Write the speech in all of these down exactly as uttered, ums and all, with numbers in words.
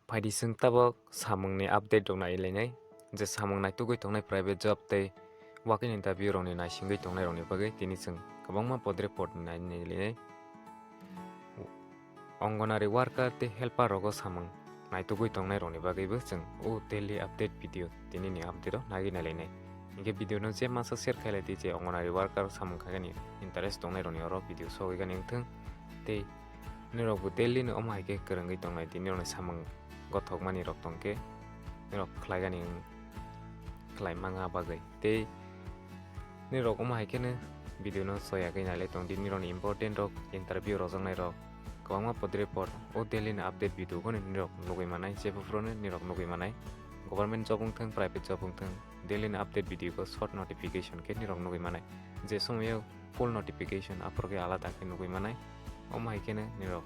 Phaidi chwng tabok samungni update rok nai lainai, je samung naitugwi tongnai private job tei walk-in interview rokni naisingwi tongnai rokni bagwi tini chwng kwbangma podre pod nai nai lainai. Anganwadi worker tei helper rogo samung naitugwi tongnai rokni bagwibo chwng o daily update video tinini update o nagwi nai lainai. Hinkhe video no je masa share khailai di, je Anganwadi worker samung khaikani interest tongnai rokni oro video sogwi gani wngthung tei nirokbo daily no omo hai khe kwrwngwi tongnai di, nirokni samung gothokmani rok tongkhe nirok khlaigani wng khlai mangha bagwi. Tei nirok omo hai kheno video no soyagwi nailai tong di, nirokni important rok, interview rwjaknai rok, kwbangma podre pod o daily ni update video bono nirok nugwi manai, je buphuru no nirok nugwi manai. Government job wngthung, private job wngthung, daily ni update video bo short notification khe nirok nugwi manai. Je somoyo full notification aphuru khe alada khe nugwi manai. Omo hai kheno nirok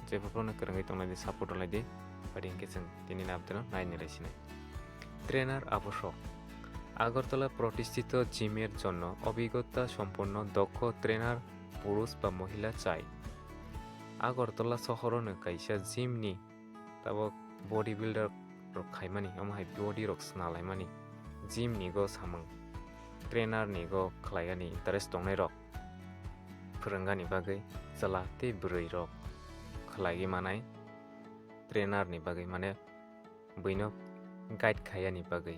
je buphuru no kwrwngwi tonglai di, support rwlai di, phaidi hinkhe chwng tinini update no nai nai lai sinai. Trainer আবশ্যক। আগরতলা প্রতিষ্ঠিত জিমের জন্য অভিজ্ঞতা সম্পন্ন দক্ষ ট্রেনার পুরুষ বা মহিলা চাই। আগরতলা শহরও kaisa gym ni tabok body builder rok khaimani, omo hai body rok swnalaimani gym ni go samung trainer ni go khlaigani interest tongnai rok phwrwngani bagwi chwla tei bwrwi rok khlaigwi manai trainer ni bagwi, mane buino guide khaiyani bagwi.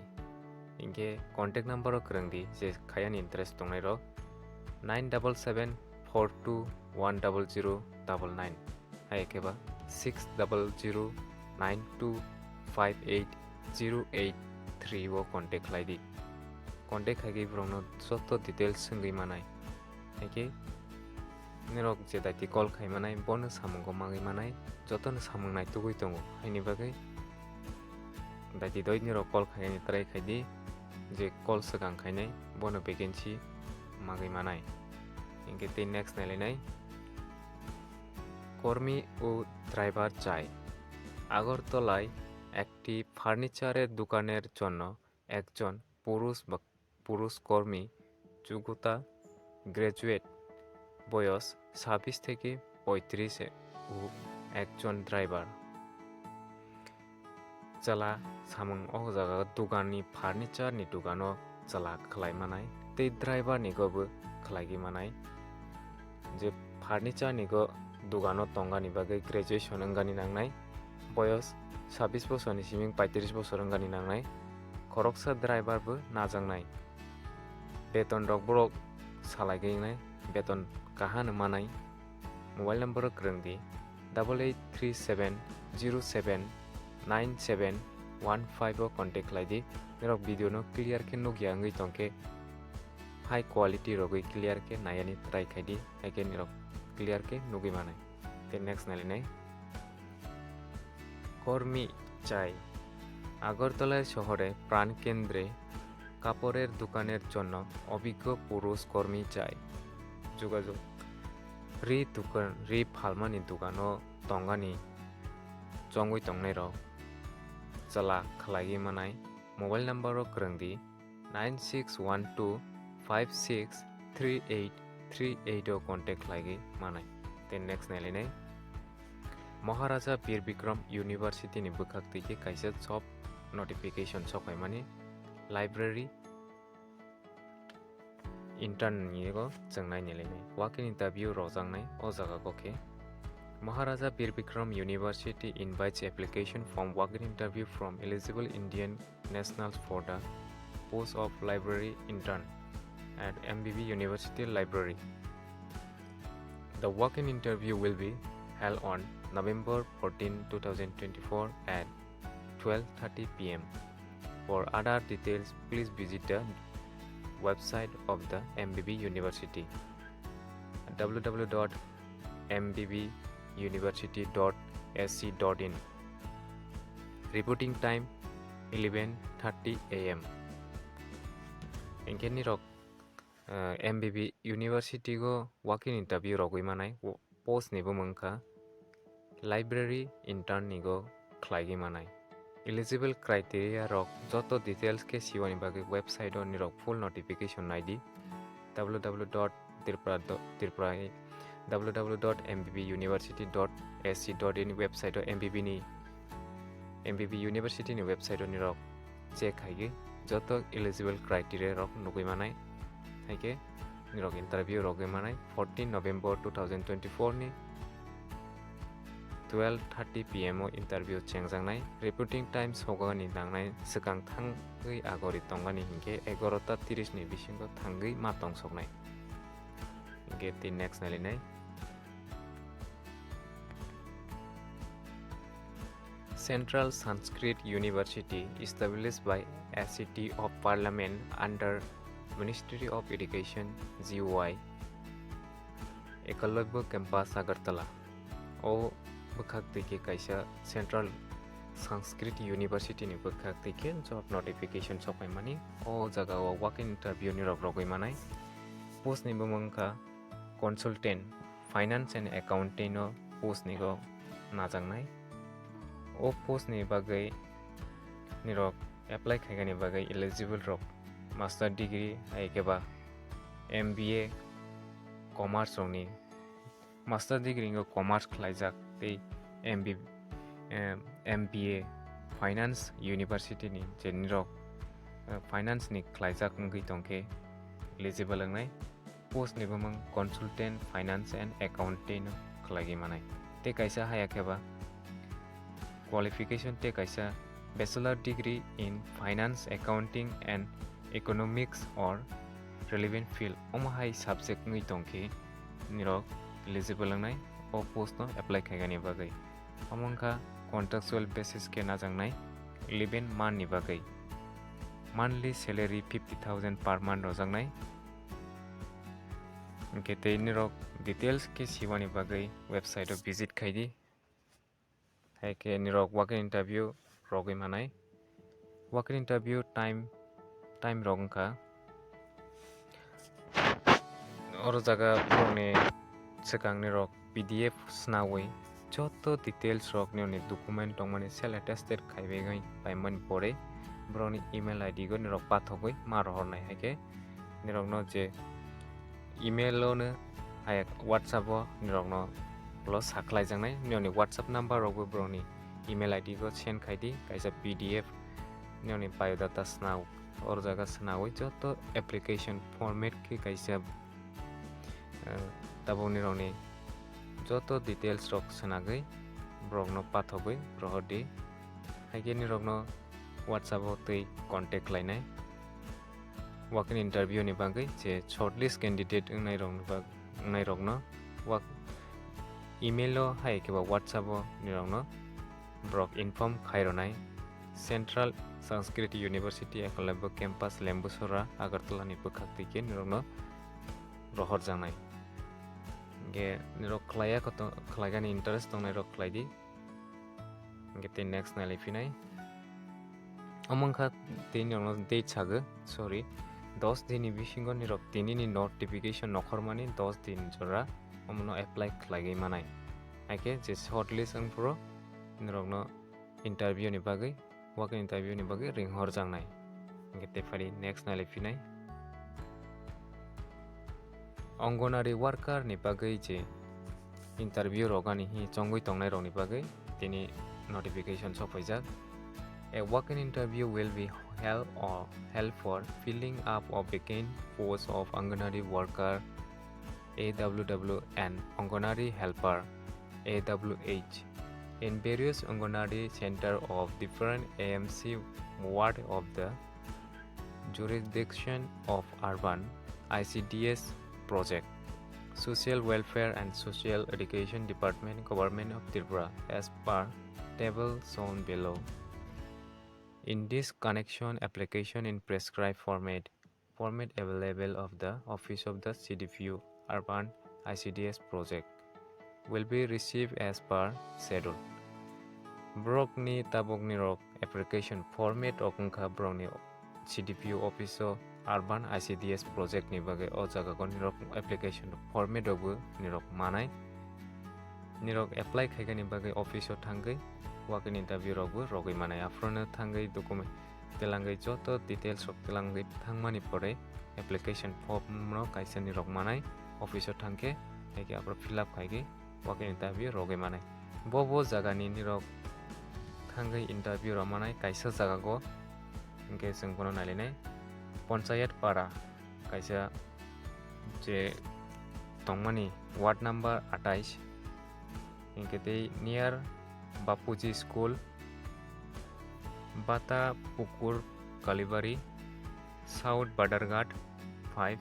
Hinkhe contact number o kwrwng di, je khaiyani interest tongnai rok nine double seven four two one double zero double nine, hai khe ba six double zero nine two five eight zero eight three o contact khlai di. Contact khaigwi borokno joto details swngwi manai. Hinkhe nirok je daiti call khai manai, bono samungo mangwi manai, jotono samung naitugwi tongo. Haini bagwi daiti doi nirok call khaini try khai di, je call swkang khainai, bono vacancy mangwi manai. Hinkhe tei next nailainai, কর্মী ও ড্রাইভার চাই। আগরতলায় একটি ফার্নিচারের দোকানের জন্য একজন পুরুষ বা পুরুষ কর্মী যোগ্যতা গ্র্যাজুয়েট, বয়স ছাব্বিশ থেকে পঁয়ত্রিশ ও একজন driver. Chwla samung o jaga dugan ni furniture ni dugan o chwla khlai manai tei driver ni go bo khlai gwi manai. Je furniture ni go dugan o tongani bagwi graduation wngani nangnai, boyos sabbish bosor ni siming paitris bosor wngani nangnai, khoroksa driver bo najaknai. Beton rok borok salai gwi wngnai, beton kaham no manai. Mobile number o kwrwng di, double eight three seven zero seven nine seven one five o contact khlai di. Norok video no clear khe nukya wngwi tong khe, high quality rogwi clear khe nayani try khai di, hai khe norok clear khe nugwi manai. Tei next nailainai. কর্মী চাই। আগরতলার শহরে প্রাণকেন্দ্রে কাপড়ের দোকানের জন্য অভিজ্ঞ পুরুষ কর্মী চাই। যোগাযোগ। Ri dukan, ri phalmani dukano tongani chongwi tongnairok chwla khlaiwi manai. Mobile number o kwrwng di, nine six one two five six three eight three eight o contact khlaigwi manai. Tei next nailainai. Maharaja Bir Bikram University ni bwkhak twi khe kaisa job notification sokphaimani, library intern ni go chwng nai nailainai. Walk-in interview rwjaknai o jaga go khe. Maharaja Bir Bikram University invites application from walk-in interview from eligible Indian nationals for the post of library intern at M B B University Library. The walk-in interview will be held on November fourteen, two thousand twenty-four at twelve thirty P M. For other details, please visit the website of the M B B University, W W W dot M B B university dot A C dot in. Reporting time eleven thirty A M. Hinkhe nirok, eh, M B B University go walk-in interview rogwi manai, wo-, post ni bumung kha library intern ni go khlaigwi manai. Eligible criteria rok joto details khe siwani bagwi website o nirok full notification nai di, W W W dot tripura dot tripura, W W W dot M B B university dot A C dot in website o M B B ni M B B university ni website o nirok check khaigwi joto eligible criteria rok nugwi manai. Haikhe nirok interview rogwi manai fourteen November two thousand twenty-four ni twelve thirty P M o interview chengjaknai. Reporting time sogani nangnai swkang thangwi agori tongani hinkhe egarota tiris ni bisingo thangwi ma tongsoknai. Hinkhe tei next nailinai. Central Sanskrit University, established by Act of Parliament under Ministry of Education, G Y, Ekalabya Campus, Agartala. O bwkhak twi khe kaisa Central Sanskrit University ni bwkhak twi khe job notification sokphaimani. O jaga o walk-in interview ni rok rogwi manai. Post ni bumung wngkha consultant, finance and accounting o post ni rok najaknai. O post ni bagwi nirok apply khaigani bagwi eligible rok master degree hai khe ba M B A commerce rokni, master degree wngkha commerce khlaijak tei M B, eh, M B A finance university ni je nirok, eh, finance ni khlaijak wngwi tongkhe eligible wngnai. Post ni bumung consultant finance and accounting no khlaigwi manai. Tei kaisa haya khe ba qualification tei kaisa bachelor degree in finance, accounting and economics or relevant field omo hai subject wngwi tongkhe nirok eligible wngnai o post no apply khaigani bagwi. Omo wngkha contractual basis khe najaknai eleven month ni bagwi. Monthly salary fifty thousand per month rojaknai. Hinkhe tei nirok details khe siwani bagwi website o visit khaidi. Hai khe nirok walk-in interview rogwi manai. Walk-in interview time, time rok wngkha. Oro jaga borokni swkang nirok P D F swnawi joto details rok nirokni document tongmani self attested khaiwi paimani pore borokni email I D go nirok pathogwi ma rohornai. Hai khe nirokno je email o no hai WhatsApp o nirokno ulo sakhlaijaknai. Nirokni WhatsApp number rokbo borokni email I D go send khaidi kaisa P D F nirokni biodata swnao. Oro jaga swnawi joto application format khe kaisa, eh, tabuk nirokni joto details rok swnagwi borokno pathogwi rohordi. Hai khe nirokno WhatsApp o twi contact khlainai. Walk-in interview ni bagwi je shortlist candidate wngnai rokni bag-, wngnai rokno walk, email o hai khe ba WhatsApp o nirokno borok inform khai rwnai. Central Sanskrit University Ekalabya Campus, Lembusora, Agartala ni bwkhak twi khe nirokno rohorjaknai. Hinkhe nirok khlaiya koto, khlaigani interest tongnai rok khlai di. Hinkhe tei next nai lai phinai. Omo wngkha tei nirokno date sago, sorry, dos din ni bisingo nirok tini ni notification nokhormani dos din jora omono apply khlaigwi manai. Hai khe je shortlist wng phuru nirokno interview ni bagwi, walk-in interview ni bagwi ringhorjaknai. Hinkhe tei phari next nai lai phinai. Anganwadi worker ni bagwi je interview rogani hi chongwi tongnai rokni bagwi tini notification sokphaijak. A walk-in interview will be held or held for filling up of vacant post of Anganwadi worker, A W W, and Anganwadi helper, A W H, in various Anganwadi center of different A M C ward of the jurisdiction of urban I C D S project, Social Welfare and Social Education Department, Government of Tripura, as per table shown below. In this connection, application in prescribed format, format available of the Office of the C D P O, Urban I C D S project, will be received as per schedule. Borokni tabukni rok application format rok wngkha borokni C D P O office o urban I C D S project ni bagwi o jaga o nirok application format rok bo nirok manai. Nirok apply khaigani bagwi office o thangwi walk-in interview rok bo rogwi manai. Aphuru no thangwi document twlangwi joto details rok twlangwi thangmani pore application form no kaisa nirok manai office o thangkhe, hai khe aphuru fill up khaigwi walk-in interview rogwi manai. Bo bo jagani nirok thangwi interview rwmanai kaisa jagao, hinkhe chwng bono nailainai Panchayat Para kaisa je tongmani ward number atais, hinkhe tei near Bapuji School, Bata Pukur Kalibari, South Badarghat five,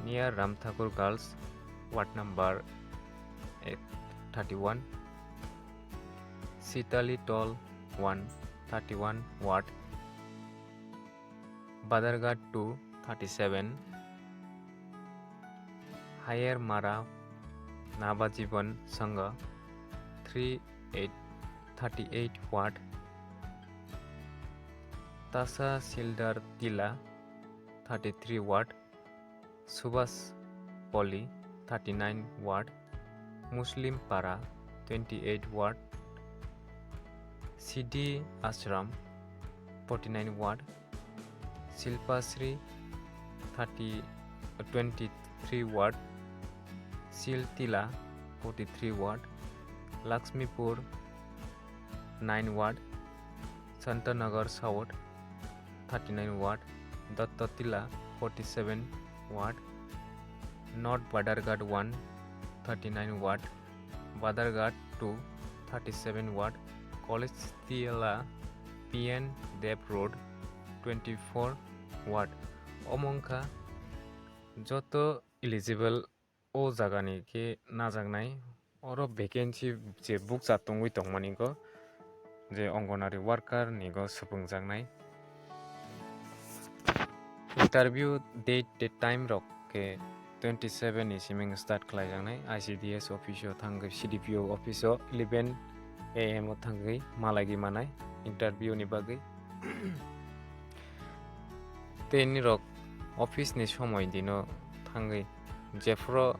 near Ramthakur Girls, ward number thirty-one, Sitali Toll one, thirty-one ward, Badarghat two, thirty-seven, Hayar Mara Nava Jiban Sangha three eight, thirty-eight ward, Tasa Sildar Tila thirty-three ward, Subhas Poli thirty-nine ward, Muslim Para twenty-eight ward, Sidi Ashram forty-nine ward, Silpasri thirty, twenty-three ward, Siltila forty-three ward, Lakshmipur nine ward, Santanagar South thirty-nine ward, Dattatila forty-seven ward, North Badarghat one thirty-nine ward, Badarghat two thirty-seven ward, College Tila P N Deb Road twenty-four ward. Omo wngkha joto eligible o jagani khe najaknai. Oro vacancy je bukcha tongwi tongmani go, je Anganwadi worker ni go swpwngjaknai. Interview date tei time rok khe twenty-seven ni siming start khlaijaknai. I C D S office o thangwi, C D P O office o eleven A M o thangwi malaigwi manai interview ni bagwi. Tei nirok office ni somoi dino thangwi, jephuru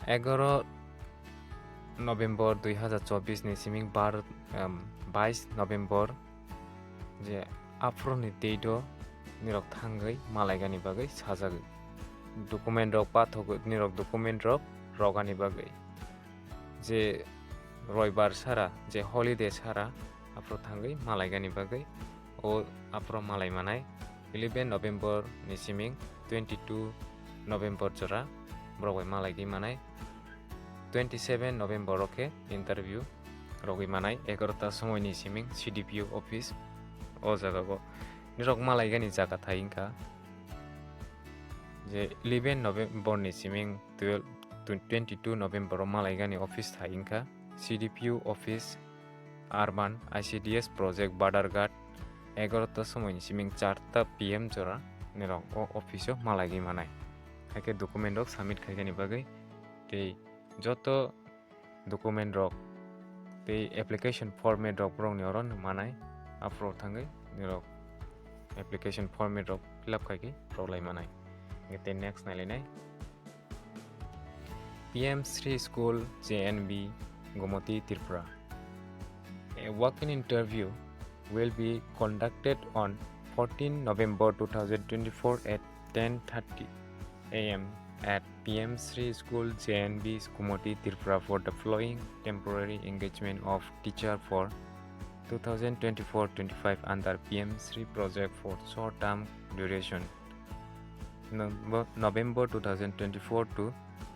egaro November dui hazar chobbish ni siming bar, em, bais November je aphuru ni date o nirok thangwi malaigani bagwi sajagwi. Document rok pathogwi, nirok document rok rogani bagwi. Je roibar sara, je holiday sara, aphuru thangwi malaigani bagwi. O aphuru malai manai eleven November ni siming twenty-two November jora borok bai malaigwi manai. Twenty-seven November o khe interview rogwi manai egarota somoi ni siming C D P O office o jaga o. Nirok malaigani jaga thai wngkha je eleven November ni siming twelve, twenty-two November o malaigani office thai wngkha C D P O office, Urban I C D S project, Badarghat, egarota somoi ni siming charta P M jora nirok o office o malaigwi manai. Haikhe document rok submit khaigani bagwi tei joto document rok tei application format rok borokni oro nw manai. Aphuru thangwi nirok application format rok fill up khaikhe rok lai manai. Hingkhe tei next nailainai P M Shri School J N V Gomoti Tripura. A walk-in interview will be conducted on fourteen November two thousand twenty-four at ten thirty A M at P M Shri School J N V Gomoti Tripura for the following temporary engagement of teacher for two thousand twenty-four twenty-five under P M Shri project for short term duration, Nov-, November two thousand twenty-four to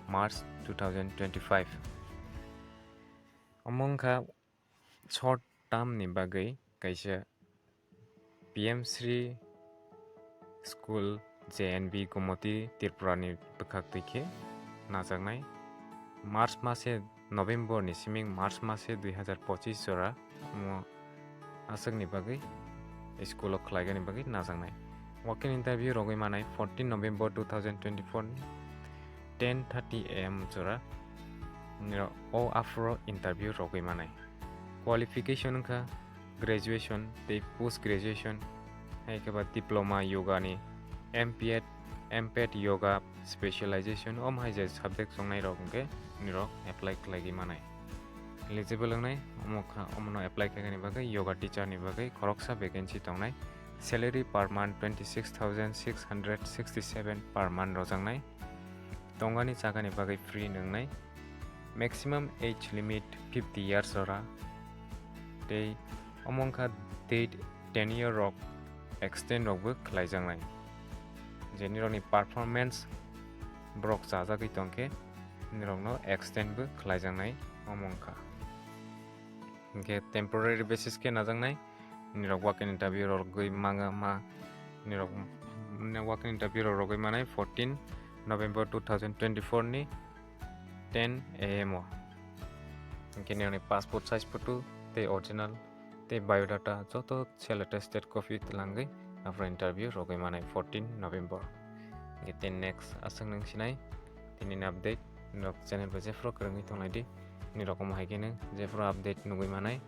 March two thousand twenty-five. Omo wngkha short term ni bagwi kaisa P M Shri School J N V Gomoti Tripura ni bwkhak twi khe najaknai. March mase, November ni siming March mase dui hazar pochis jora omo aswkni bagwi school o khlaigani bagwi najaknai. Walk-in interview rogwi manai fourteen November two thousand twenty-four ni ten thirty A M jora o aphuru interview rogwi manai. Qualification wngkha graduation tei post graduation, hai khe ba diploma yoga ni, M P Ed, M Ped yoga specialization, omo hai je subject chongnai rok hwnkhe nirok apply khlaigwi manai. Eligible wngnai omo kha, omono apply khaigani bagwi yoga teacher ni bagwi khoroksa vacancy tongnai. Salary per month twenty six thousand six hundred sixty seven per month rojaknai. Tongani chagani bagwi free nwngnai. Maximum age limit fifty years ora. Tei Omo wngkha date, tenure rok extend rokbo khlaijaknai. Je nirokni performance borok chajagwi tongkhe nirokno extend bo khlaijaknai omo wngkha. Hinkhe temporary basis khe najaknai, nirok walk-in interview rogwi manga ma, nirok walk-in interview rok rogwi manai fourteen November two thousand twenty-four ni ten A M o. Hinkhe nirokni passport size photo tei original tei biodata joto self attested copy twlangwi aphuru interview rogwi manai fourteen November. Hinkhe tei next aswk nung sinai tinini update, nirok channel bai jephuru kwrwngwi tonglai di. Nirok omo hai kheno jephuru update nugwi manai.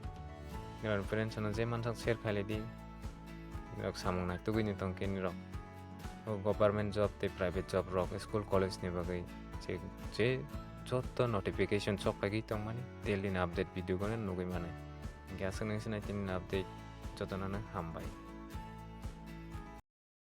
Nirok friends no je mansak share khailai di. Nirok samung naitugwi ni tongkhe nirok o government job tei private job rok, school college ni bagwi je, je joto notification sok paigwi tongmani daily ni update video gono nugwi manai. Hinkhe aswk nung sinai tinini update, jotono no hambai.